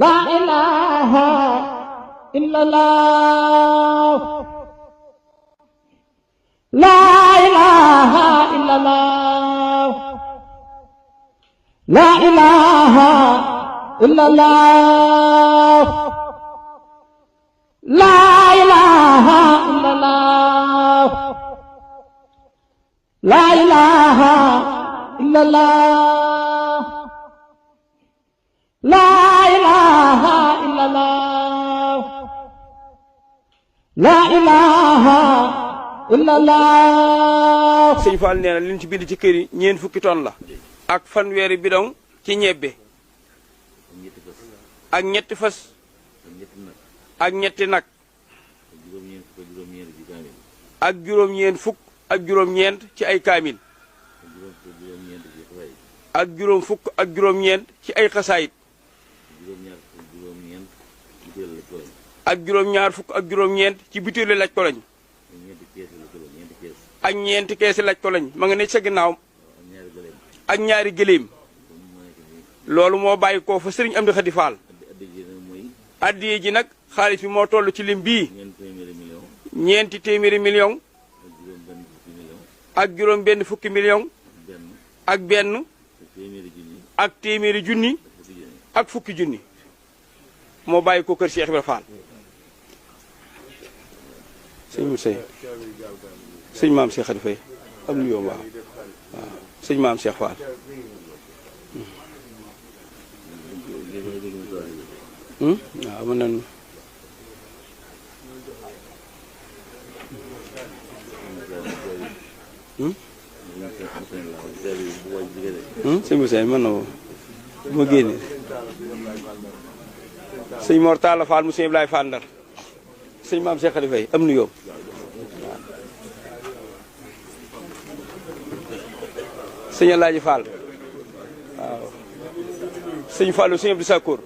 La ilaha illallah. La ilaha illallah. La ilaha illallah. La ilaha illallah. La ilaha illallah. La ilaha illallah. La ilaha illallah. sëñ Fall nee na li ñu ci bind ci kër yi ñeent fukki ton la. ak fanweeri bidon ci ñebbe. ak ñetti fas. ak ñetti nag. ak juróom-ñeent fukk ak juróom-ñeent ci ay kaamil. ak juróom fukk ak juróom-ñeent ci ay xasaayit. ak juróom-ñaar fukk ak juróom-ñeent ci butéeli laj ko lañ. ak ñeenti keesi laj ko lañ ma nga ne sa ginnaaw. ak ñaari gëléem. loolu moo bàyyi koo fa sëriñ Amdi Xadi Faal. addiye ji nag xaalis bi moo toll ci lim bii. ñeenti téeméeri million. ak juróom benn fukki million. ak benn. ak téeméeri junni. ak fukki junni. moo bàyyi ko kër Cheikh Ibra Fall. sëñ Moussa sëñ maam Cheikh Khady Faye am lu yomb waaw sëñ maam Cheikh Fall. waaw mën nañu. sëñ Moussa mën na woo bu ma génnee. sëñ Mor Talla Fall mu sëñ Ibrahima Fall Ndar sëñ maam Cheikh Khady Faye am nu yoom sëñ Alaaji Fall waaw sëñ Fallou sëñ Abdou Sakkour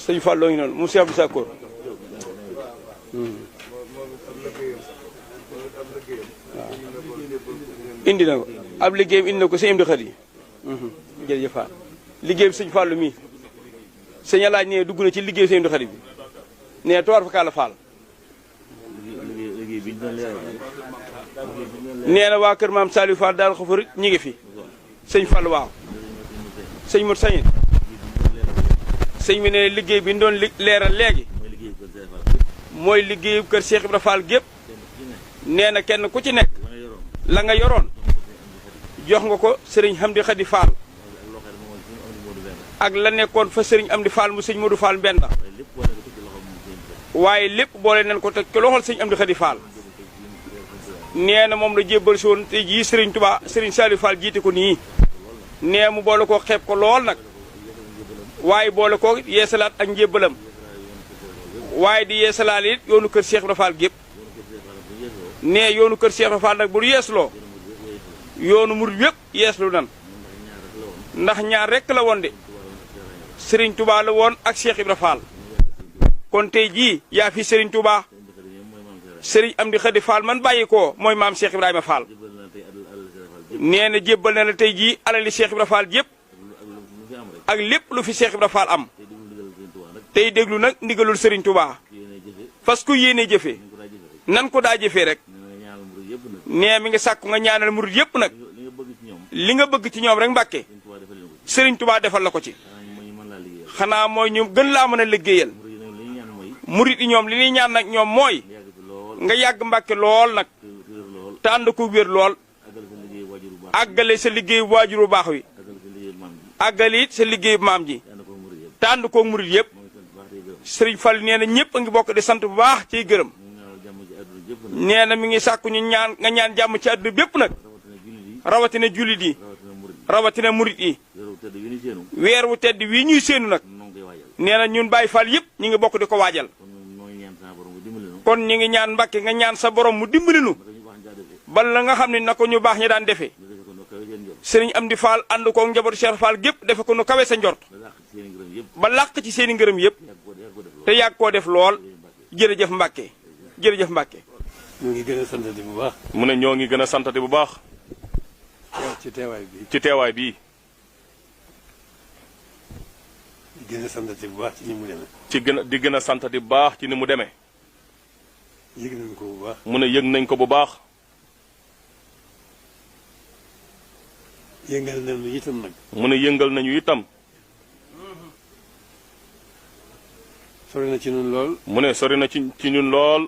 sëñ Fallou ngi noonu mu sëñ Abdou Sakkour waaw indi na ko ab liggéeyam indi na ko sëñ Amdi Khady jërëjëf Fall liggéeyam sëñ Fallou mii sëñ Alaaj nee dugg na ci liggéey sëñ Amdi Khady bi nee toor fa kàlla Fall nee na waa kër maam Saliou Fall daal xafarit ñi ngi fi sëñ Fall waaw sëñ mot sañit sëñ bi ne liggéey bi ñu doon leeral léegi mooy liggéeyu kër Cheikh Ibra Fall gépp nee na kenn ku ci nekk la nga yoroon jox nga ko sëriñ Amdi Khady Fall ak la nekkoon fa sëriñ Amdi Fall mu sëñ Modou Fall Mbenda waaye lépp boole nañ ko teg ci loxol sëñ Amdi Khady Fall nee na moom la jébbal si woon te jii sëriñ Touba sëriñ Saliou Fall jiite ko nii nee mu boole ko xeeb ko lool nag waaye boole ko yeesalaat ak njébbalam waaye di yeesalaat it yoonu kër Cheikh Ibra Fall gépp nee yoonu kër Cheikh Ibra Fall nag bu yeesloo yoonu murid yépp yeeslu nan ndax ñaar rekk la woon de sëriñ Touba la woon ak Cheikh Ibra Fall kon tey jii yaa fi sëriñ Touba sëriñ Amdi Khady Fall man bàyyi ko mooy maam Cheikh Ibrahima Fall nee na jébbal na la tey jii alali Cheikh Ibra Fall yépp ak lépp lu fi Cheikh Ibra Fall am tey déglu nag ndigalul sëriñ Touba fas ku yéene jëfe nan ko daa jëfee rek nee mi ngi sàkku nga ñaanal murid yépp nag li nga bëgg ci ñoom rek Mbàkke sëriñ Touba defal la ko ci xanaa mooy ñu gën laa mën a liggéeyal murid yi ñoom li ñuy ñaan nag ñoom mooy nga yàgg Mbàkke lool nag te ànd ko wér lool àggale sa liggéeyu waajur bu baax wi àggale it sa liggéeyu maam ji te ànd ko murid yépp sëriñ Fall nee na ñëpp a ngi bokk di sant bu baax ciy gërëm nee na mi ngi sàkku ñu ñaan nga ñaan jàmm ci àdduna bépp nag rawatina jullit yi rawatina murid yi weer wu tedd wii ñuy séenu nag nee na ñun Baay Fall yépp ñu ngi bokk di ko waajal kon ñu ngi ñaan Mbàkke nga ñaan sa borom mu dimbali nu bal la nga xam ne na ko ñu baax ñi daan defee sëriñ Amdi Fall ànd ko njabootu Cheikh Fall gépp defe ko nu kawe sa njort ba làq ci seeni ngërëm yépp te yàgg koo def lool jërëjëf Mbàkke jërëjëf Mbàkke ñoo ngi gën a santati bu baax. mu ne ñoo ngi gën a santati bu baax. ci teewaay bi. ci teewaay bii. gën a santati bu baax ci ni mu demee. di gën a santati bu baax ci ni mu demee. yëg nañ ko bu baax. mu ne yëg nañ ko bu baax. yëngal nañu itam nag. mu ne yëngal nañu itam. sori na ci ñun lool. mu ne sori na ci ñun lool.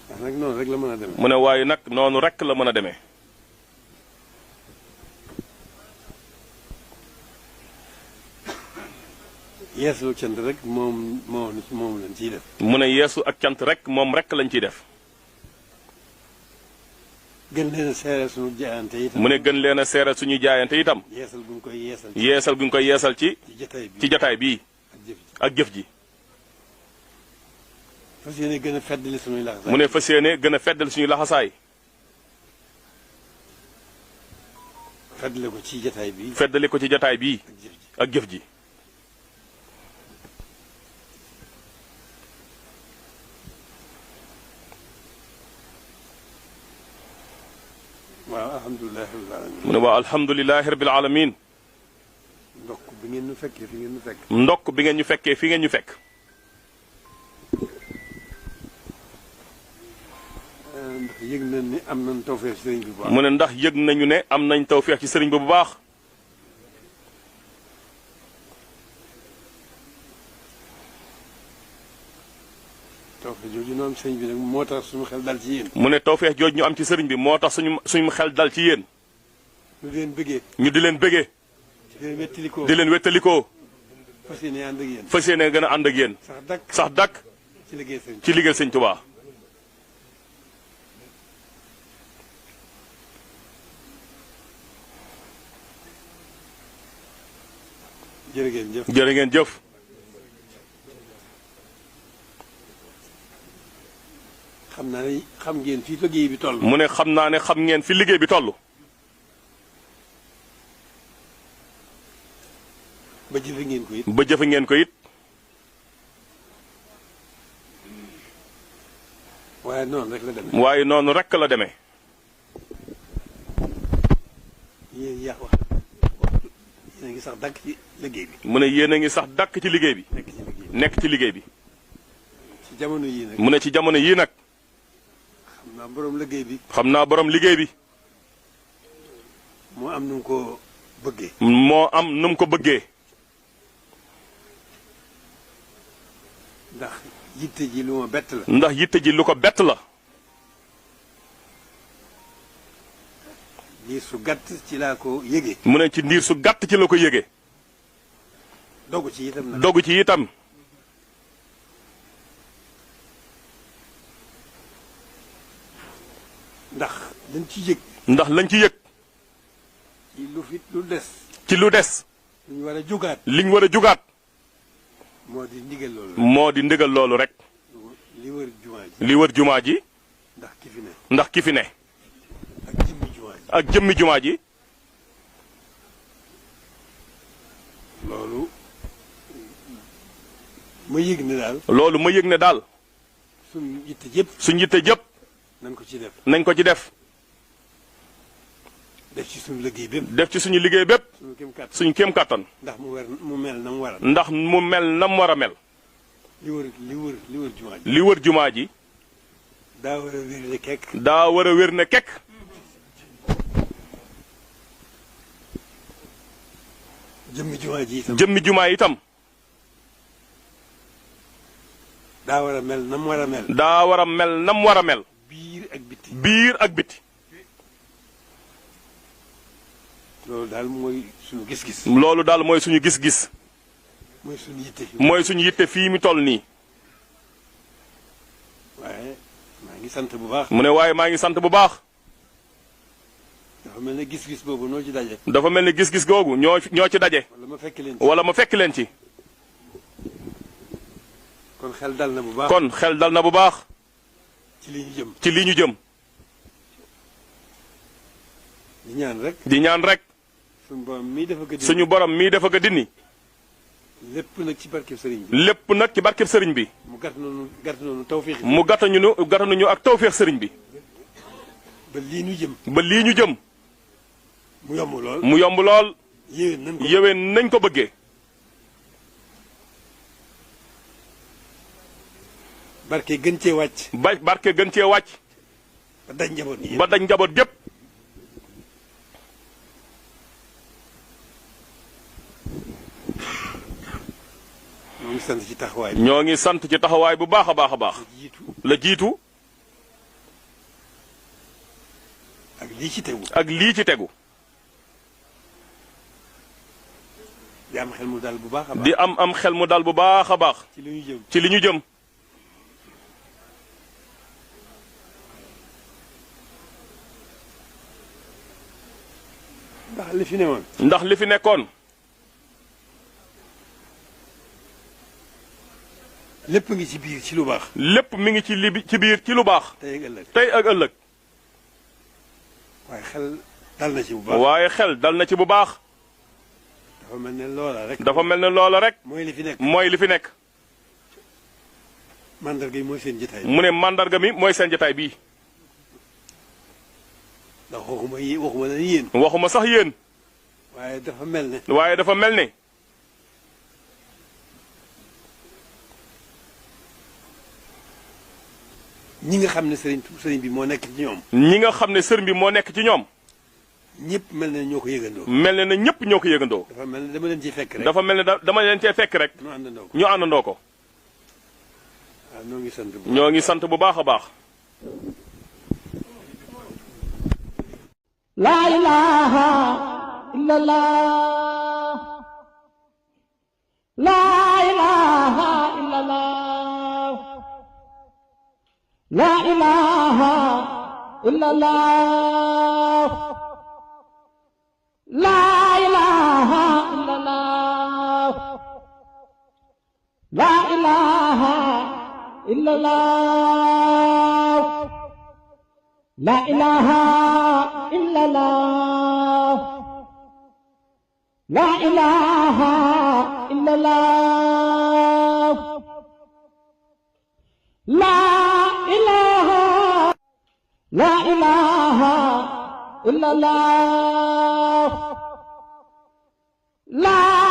ndax nag noonu rek la mën a demee. mu ne waaye nag noonu rek la mën a demee. yeesu cant rek moom lañ ciy def. mu ne yeesu ak cant rek moom rek lañ ciy def. gën leen a seeral suñu jaayante itam. mu ne gën leen a seeral suñuy jaayante itam. yeesal gu ñu koy yeesal. yeesal gu ñu koy yeesal ci jataay bii ak jëf ak jëf ji. ji. fas yéene gën a feddali suñuy laxasaay. mu ne fas yéene gën a feddali suñuy laxasaay. feddali ko ci jataay bii. feddali ko ci jataay bii ak jëf ji. waaw alhamdulilah rabbil alamin. mu ne waaw alhamdulilahi rabbil alamin. ndokk bi ngeen ñu fekkee fi ngeen ñu fekk. ndokk bi ngeen ñu fekkee fi ngeen ñu fekk. ndax yëg nañ ni am nañ tawfeex ci sëriñ bi bu baax. mu ne ndax yëg nañu ne am nañ tawfeex ci sëriñ bi bu baax. tawfeex jooju ñu am ci sëriñ bi nag moo tax suñu xel dal ci yéen. mu ne tawfeex jooju ñu am ci sëriñ bi moo tax suñu xel dal ci yéen. ñu di leen bëggee. ñu di leen bëggee. di leen wettalikoo. di leen wettalikoo. fas yéene ànd ak yéen. fas yéene gën a ànd ak yéen. sax dakk ci liggéey sëriñ ci liggéey sëriñ Tuubaa. jërë ngeen jëf. jërë ngeen jëf. xam naa ne xam ngeen fi liggéey bi toll. mu ne xam naa ne xam ngeen fi liggéey bi toll. ba jëfe ngeen ko it. ba jëfe ngeen ko it. waaye noonu rek la demee. waaye noonu rek la demee. yéen yéen a ngi sax dàkk ci liggéey bi. mu ne yéen a ngi sax dàkk ci liggéey bi. nekk ci liggéey bi. nekk ci liggéey bi. ci jamono yii nag. mu ne ci jamono yii nag. xam naa borom liggéey bi. xam naa borom liggéey bi. moo am nu mu ko bëggee. moo am nu mu ko bëggee. ndax yitte ji lu ma bett la. ndax yitte ji lu ko bett la. ndiir su gàtt ci laa ko yëgee. mu ne ci ndiir su gàtt ci la ko yëgee. dogu ci itam nag. dogu ci itam. ndax lañ ci yëg. ndax lañ ci yëg. ci lu fit lu des. ci lu des. lu ñu war a jógaat. liñ war a jugaat. moo di ndigal loolu. moo di ndigal loolu rek. li wër jumaa ji. li wër jumaa ji. ndax ki fi ne. ndax ki fi ne. ak jëmmi jumaa ji. ak jëmmi jumaa ji. loolu ma yëg ne daal. loolu ma yëg ne daal. suñ yitte jëpp. suñ yitte jëpp. nañ ko ci def. nañ ko ci def. def ci suñu liggéey bépp. def ci suñu liggéey bépp. suñu kéem kàttan. suñu kéem kàttan. ndax mu mel na mu war a. ndax mu mel na mu war a mel. li wër jumaa ji. li wër jumaa ji. daa war a wér ne kekk. daa war a wér ne kekk. jëmmi jumaa ji itam. jëmmi jumaa itam. daa war a mel na mu war a mel. daa war a mel na mu war a mel. biir ak bitti. biir ak biti. loolu daal mooy suñu gis-gis. loolu daal mooy suñu gis-gis. mooy suñu yitte. mooy suñu yitte fii mi toll nii. waaye maa ngi sant bu baax. mu ne waaye maa ngi sant bu baax. dafa mel ne gis-gis boobu noo ci daje. dafa mel ni gis-gis googu ñoo ci daje. wala ma fekk leen ci. wala ma fekk leen ci. kon xel dal na bu baax. kon xel dal na bu baax. ci li ñu jëm. ci lii ñu jëm. di ñaan rek. di ñaan rek. suñu borom mii dafa gëdd. suñu borom mii dafa ko dindi. lépp nag ci barkeb sëriñ bi. lépp nag ci barkeb sëriñ bi. mu gàtt noonu tawféex. mu gàttañu ak tawféex sëriñ bi. ba lii ñu jëm. ba lii ñu jëm. mu yomb lool. mu yomb lool. yéwén nañ ko bëggee. barke gën cee wàcc. barke gën cee wàcc. ba daj njaboot yi. ba daj njaboot gépp. ñoo ngi sant ci taxawaay bi. ñoo ngi sant ci taxawaay bu baax a baax a baax. la jiitu. ak lii ci tegu. ak lii ci tegu. di am xel mu dal bu baax a baax. di am xel mu dal bu baax a baax. ci li ñu jëm. ci li ñu jëm. ndax li fi newoon. ndax li fi nekkoon. lépp ngi ci biir ci lu baax. lépp mi ngi ci biir ci lu baax. tey ak ëllëg. tey ak ëllëg. waaye xel dal na ci bu baax. waaye xel dal na ci bu baax. dafa mel ne loola rek. dafa mel ne loola rek. mooy li fi nekk. mooy li fi nekk. mandarga yi mooy seen jotaay. mu ne mandarga mi mooy seen jotaay bii. ndax waxuma la yéen. waxuma sax yéen. waaye dafa mel ne. waaye dafa mel ne. ñi nga xam ne sëriñ bi moo nekk ci ñoom. ñi nga xam ne sëriñ bi moo nekk ci ñoom. ñëpp mel na ñoo ko yëgandoo. mel na ñëpp ñoo ko yëgandoo. dafa mel ne dama leen ciy fekk rek. dafa mel ne dama leen cee fekk rek. ñu àndandoo ko. ñu àndandoo ko. waaw ñoo ngi sant bu ñoo ngi sant bu baax a baax. laa ilaaha illallah. laa ilaaha illallah. laa ilaaha illallah. laa ilaaha illallah. laa ilaaha illallah. laa ilaaha illallah. laa ilaaha illallah. laa ilaaha. laa ilaaha illallah. laa